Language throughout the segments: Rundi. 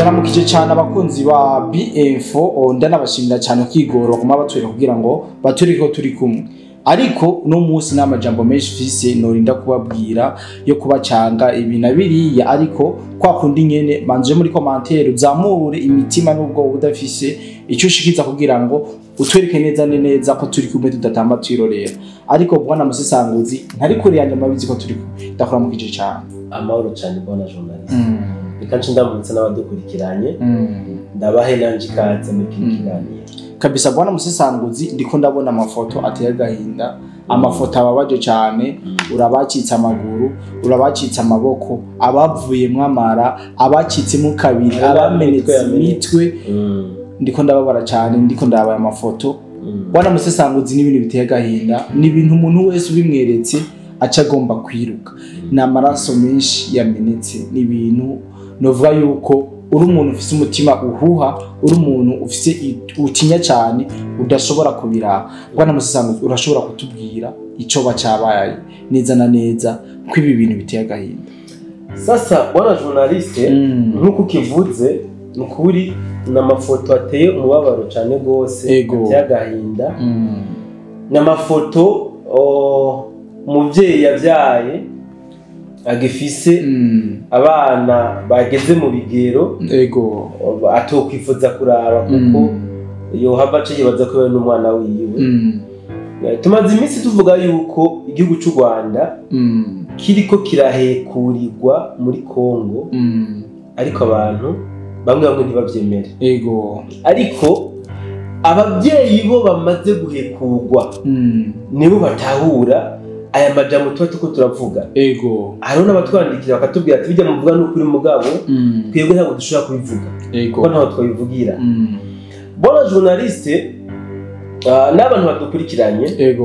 Ndaramukije cyane abakunzi ba B-Info, ndanabashimira cyane kwigoro kuma batwereka kugira ngo batwereke ko turi kumwe. Ariko uno munsi n'amajambo menshi mfise norinda kubabwira yo kubacanga ibi na biriya, ariko kwa kundi nyene banje muri commentaire uzamure imitima nubwo udafise icyo ushikiza kugira ngo utwereke neza neza ko turi kumwe tudatamba twirorera. Ariko bwana Musesanguzi ntari kure yanjye, mabizi ko turi kumwe, ndakuramukije cyane. Amahoro cyane, bwana journaliste. Reka nce ndamutse n'abadukurikiranye, ndabahe nanje ikaze muri kino kiganiro. Kabisa bwana Musesanguzi, ndiko ndabona amafoto ateye agahinda, amafoto ababaje cyane. Urabacitse amaguru, urabacitse amaboko, abavuyemwo amara, abacitsemo kabiri, abamenetse imitwe. Ndiko ndababara cyane, ndiko ndabaye amafoto. Bwana Musesanguzi, n'ibintu biteye agahinda, ni ibintu umuntu wese ubimweretse aca agomba kwiruka. Ni amaraso menshi yamenetse, ni ibintu novuga yuko uri umuntu ufise umutima uhuha, uri umuntu ufise utinya cyane, udashobora kubiraba. Bwana Musesanguzi, urashobora kutubwira ico bacabaye neza na neza ko ibi bintu biteye agahinda? Sasa bwana journaliste, nk'uko ukivuze, ni ukuri ni amafoto ateye umubabaro cyane rwose, ateye agahinda. Ni amafoto umubyeyi yabyaye agifise abana bageze mu bigero atokwifuza kuraba, kuko yohava aca yibaza ko yari n'umwana wiwe. Tumaze iminsi tuvuga yuko igihugu cy'u Rwanda kiriko kirahekurirwa muri Kongo, ariko abantu bamwe bamwe ntibavyemere. Ariko ababyeyi bo bamaze guhekurwa nibo batahura aya majambo tuba turiko turavuga. Hariho n'abatwandikira bakatubwira ati: "Bijya muvuga n'ukuri, mugabo twebwe ntabwo dushobora kubivuga kuko ntaho twabivugira." Bwana journaliste, n'abantu badukurikiranye,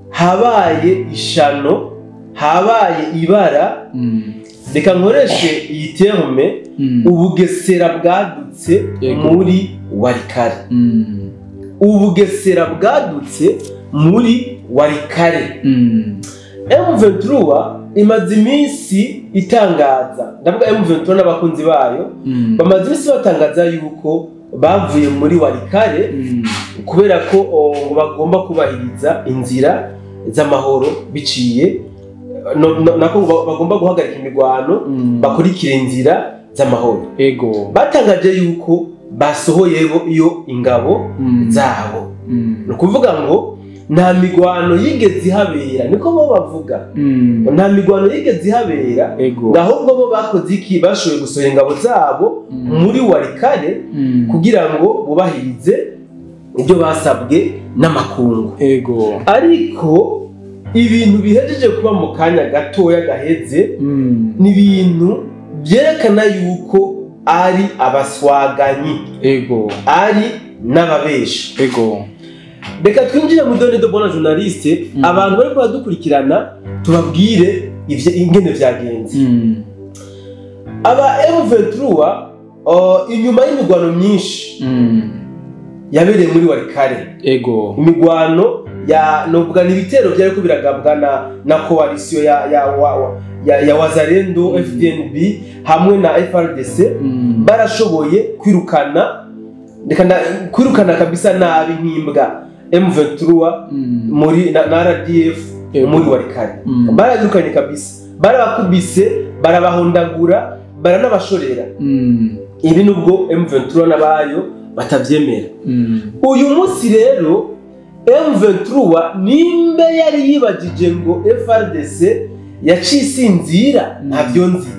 habaye ishano, habaye ibara. Reka nkoreshe iyi terme: ubugesera bwadutse muri Walikale. Ubugesera bwadutse muri Walikale. M23 imaze iminsi itangaza, ndavuga M23 n'abakunzi bayo, bamaze iminsi batangaza yuko bavuye muri Walikale kubera ko ngo bagomba kubahiriza inzira z'amahoro biciye nako ngo bagomba guhagarika imirwano, bakurikira inzira z'amahoro. Batangaje yuko basohoyeho iyo ingabo zabo. Ni ukuvuga ngo nta migwano yigeze ihabera, niko bo bavuga. Nta migwano yigeze ihabera, ahubwo bo bakoze iki? Bashoboye gusohora ingabo zabo muri Walikale kugira ngo bubahirize ibyo basabwe n'amakungu. Ariko ibintu bihejeje kuba mu kanya gatoya gaheze ni ibintu byerekana yuko ari abaswaganyi, ari n'ababeshi. Reka twinjire mu done de, bwana journaliste. Abantu bari badukurikirana, tubabwire ingene vyagenze. Aba M23, inyuma y'imigwano myinshi yabereye muri Walikale, imigwano ya novuga ni ibitero byariko biragabwa na coalition ya Wazalendo, FDNB hamwe na FARDC, barashoboye kwirukana, reka kwirukana kabisa nabi nk'imbwa M23 muri na RDF muri Walikale. Barabirukanye kabisa, barabakubise, barabahondagura, baranabashorera. Ibi nubwo M23 n'abayo batavyemera. Uyu munsi rero M23 nimba yari yibagije ngo FARDC yaciye isinzira, ntabyo nzi.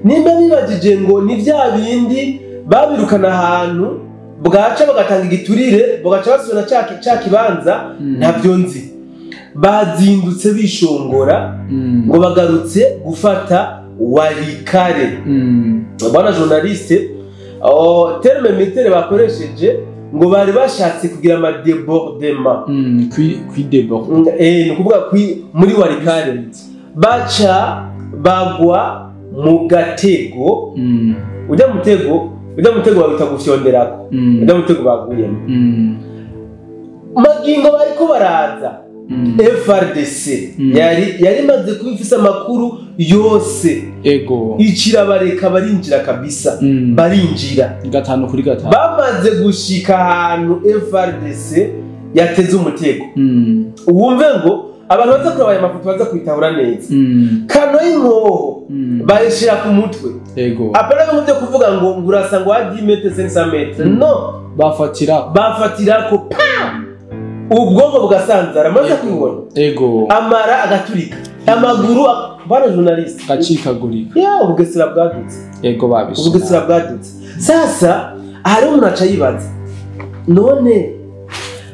Nimba bibagije ngo ni vya bindi babirukana ahantu bwaca bagatanga igiturire, bagaca basubira ca kibanza, ntabyo nzi. Bazindutse bishongora ngo bagarutse gufata Walikale. Bwana journaliste, terme militaire bakoresheje ngo bari bashatse kugira ama débordement. Kwi déborde. Ni ukuvuga muri Walikale baca bagwa mu gatego. Ujya mutego bawita gufyonderako. Ujya mutego baguyemo. Magingo bariko baraza. FARDC yari imaze kuba ifise amakuru yose. Ego. Ikirabareka barinjira kabisa. Barinjira 5 kuri 5. Bamaze gushika ahantu FARDC yateze umutego. Wumve ngo abantu baza kuraba aya mafoto baza kwitahura neza. Kano y'inkoho bayishira ku mutwe. Ego. Apana bimwe byo kuvuga ngo ngurasa ngo 10 mètres, 500 mètres. No. Bafatira. Bafatirako pa! Ubwonko bugasanzara, maze kubibona. Ego. Amara agaturika. Amaguru, bana journaliste. Gacikagurika. Ya, ubugesera bwadutse. Ego, babishe. Ubugesera bwadutse. Sasa hari umuntu aca yibaza, none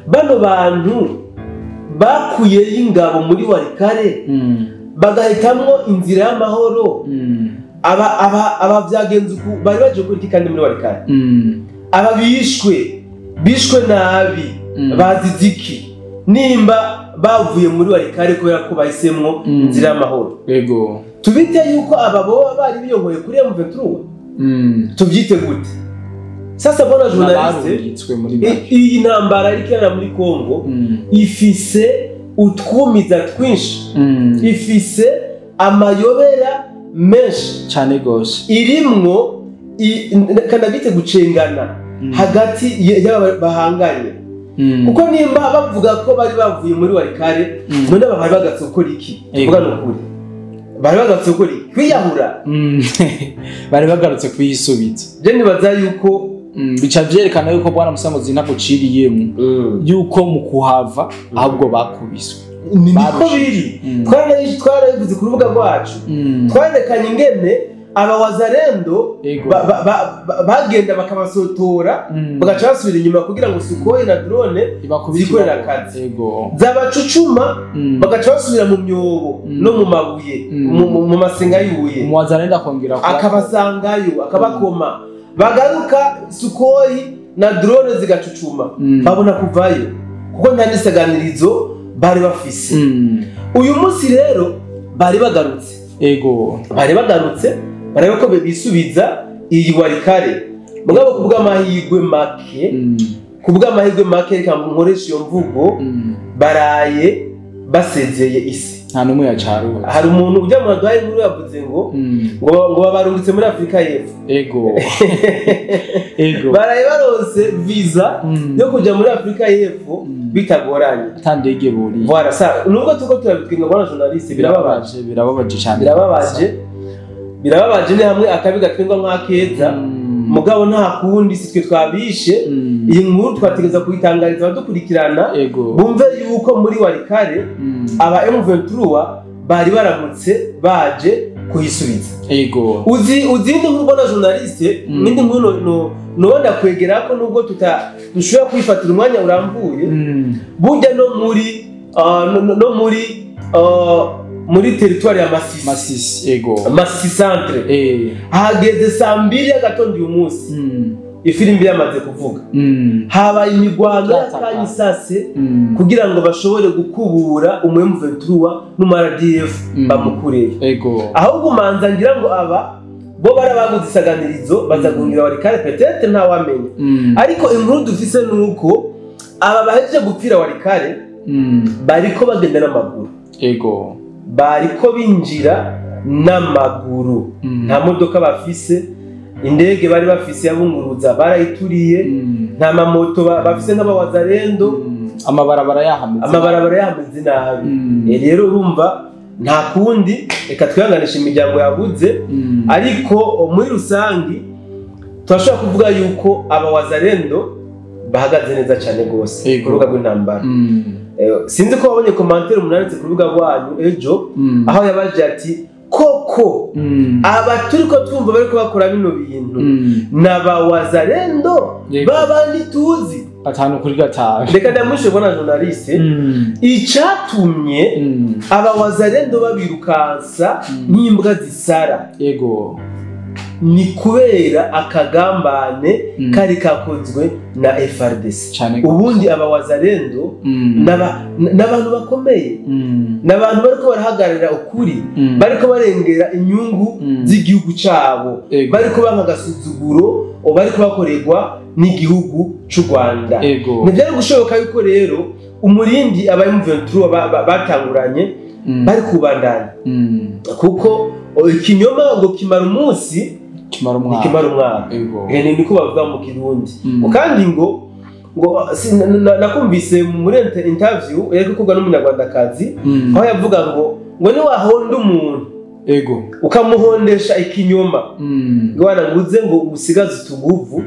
bano bantu bakuyeyo ingabo muri Walikale bagahitamwo inzira y'amahoro, aba vyagenze uku, bari baje gukora iki kandi muri Walikale? Aba bishwe nabi, bazize iki nimba bavuye muri Walikale kubera ko bahisemwo inzira y'amahoro? Ego. Tubite yuko aba boba bari biyongoye kuri M23? Tubyite gute sasa, bona journaliste? N'abarungitswe muri make. Iyi ntambara iriko irabera muri Congo ifise utwumiza twinshi, ifise amayobera menshi. Cane gose. Irimwo kanabite gucengana hagati y'aba bahanganye, kuko nimba bavuga ko bari bavuye muri Walikale, none aba bari bagatse gukora iki? Ego. Tuvuga nukuri, bari bagatse gukora iki? Kwiyahura? Bari bagarutse kuyisubiza. Je nibaza yuko Bica vyerekana yuko, bwana Musangozi, ntaguciriyemwo, yuko mu kuhava ahubwo bakubiswe. Niko Barushije. biri. Twarabivuze ku rubuga rwacu, twerekanye ingene aba wazalendo bagenda bakabasotora, bagaca basubira inyuma kugira ngo Sukhoi na drone Ibakubita. zikorera akazi. Zabacucuma, bagaca basubira mu myobo no mu mabuye, mu masenga y'ubuye. Umuwazalendo akongera Akabasangayo, akabakoma, bagaruka, Sukhoi na drone zigacucuma, babona kuvayo kuko nta n'isaganirizo bari bafise. Uyu munsi rero bari bagarutse. Bari bagarutse barebe ko bisubiza iyi Walikale, mugabo kubw'amahirwe make, kubw'amahirwe make, reka nkoreshe iyo mvugo, baraye basezeye isi. Nta n'umwe yacaruwe. Hari umuntu ujya mu baduhaye inkuru yavuze ngo ngo babarungitse muri Afurika y'Epfo. Ego ego. Baraye baronse visa yo kuja muri Afurika y'Epfo bitagoranye. Ata ndege buriye. Voilà, ça nubwo tuko turabitwinga, bwana journaliste, birababaje. Birababaje cyane. Birababaje, birababaje. Ni hamwe akabi gatwengwa nk'akeza, mugabo nta kundi, si twe twabishe. Iyi nkuru twategeza kuyitangariza abadukurikirana, bumve yuko muri Walikale aba M23 bari baramutse baje kuyisubiza. Uzi indi nkuru, ubona journaliste? Indi nkuru no ndakwegera ko nubwo tuta dushobora kwifatira umwanya urambuye, burya no muri no muri territoire ya Masisi. Masisi, ego. Masisi centre, hageze saa 2 y'agatondo uyu munsi, ifirimbi yamaze kuvuga, habaye imigwano y'akanya isase kugira ngo bashobore gukubura umu M23 n'umu RDF, bamukureyo. Ahubwo umanza ngira ngo aba bo barabaguze isaganirizo, baza guhungira Walikale, peut-être, ntawamenya. Ariko inkuru dufise nuko aba bahejeje gupfira Walikale bariko bagenda n'amaguru. Bariko binjira n'amaguru. Nta modoka bafise, indege bari bafise yabunguruza barayituriye, nta mamoto bafise nk'abawazarendo. Amabarabara yahameze. Amabarabara yahameze nabi. Rero urumva nta kundi, reka twihanganishe imiryango yabuze. Ariko muri rusangi turashobora kuvuga yuko abawazarendo bahagaze neza cyane rwose ku rubuga rw'intambara. Sinzi ko wabonye commentaire umuntu yanditse ku rubuga rwanyu ejo, aho yabaje ati: "Koko aba turi ko twumva bariko bakora bino bintu n'abawazarendo babandi tuzi?" 5 kuri 5. Reka ndamushe, bona journaliste, icatumye abawazarendo babirukansa n'imbwa zisara ni kubera akagambane kari kakozwe na FARDC. Cane gose. Ubundi abawazarendo n'abantu bakomeye, n'abantu bariko barahagararira ukuri, bariko barengera inyungu z'igihugu cabo, bariko banka agasuzuguro bariko bakorerwa n'igihugu c'u Rwanda. Ntivyari gushoboka yuko rero Umurindi aba M23 batanguranye bari kubandanya, kuko ikinyoma ngo kimara umunsi kimara umwaka, kimara umwaka. Niko bavuga mu Kirundi. Kandi ngo nakumvise muri interview yari gukorwa n'umunyarwandakazi, aho yavuga ngo ni wahonda umuntu, ego, ukamuhondesha ikinyoma, ngo wananguze ngo usigaze utuguvu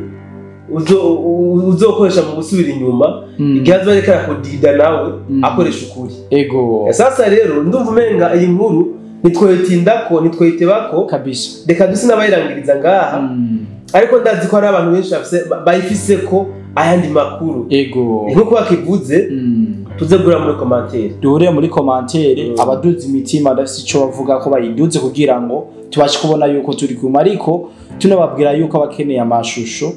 uzokoresha mu gusubira inyuma, igihe azoba ariko arakudida nawe akoresha ukuri. Ego. Sasa rero ndumva umenga iyi nkuru nitwoyitindako, nitwoyitebako kabisa, reka dusi n'abayirangiriza ngaha. Ariko ndazi ko hari abantu benshi bayifise ko ayandi makuru. Ego. Nkuko bakivuze, tuze gura muri commentaire, duhure muri commentaire, abaduza imitima badafise ico bavuga ko bayiduze kugira ngo tubashe kubona yuko turi kumwe, ariko tunababwira yuko abakeneye amashusho,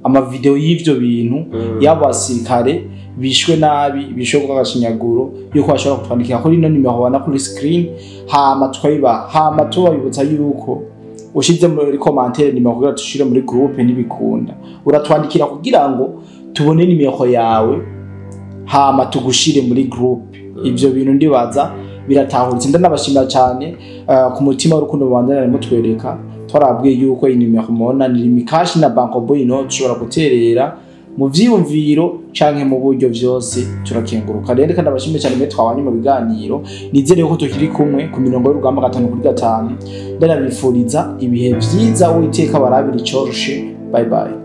amavideo y'ivyo bintu y'abasirikare bishwe nabi, bishwe ku gashinyaguro, yuko bashobora kutwandikira kuri ino nimero babona kuri screen, hama tukayibaha, hama tubabibutsa yuko ushize muri commentaire nimero kugira tushire muri groupe nibikunda, uratwandikira kugira ngo tubone nimero yawe, hama tugushire muri groupe. Ivyo bintu ndibaza biratahuritse. Ndanabashimira cyane ku mutima w'urukundo bandana mutwereka. Twarabwiye yuko inimero mubona ni Mikashi na Banko Boy, dushobora guterera mu vyiyumviro canke mu buryo vyose, turakenguruka. Rero kandi abashimire cyane mwe twabanye mu biganiro, nizere ko tukiri kumwe ku mirongo y'urugamba 5 kuri 5. Ndanabifuriza ibihe vyiza, Uwiteka barabira icoroshe. Bye bye.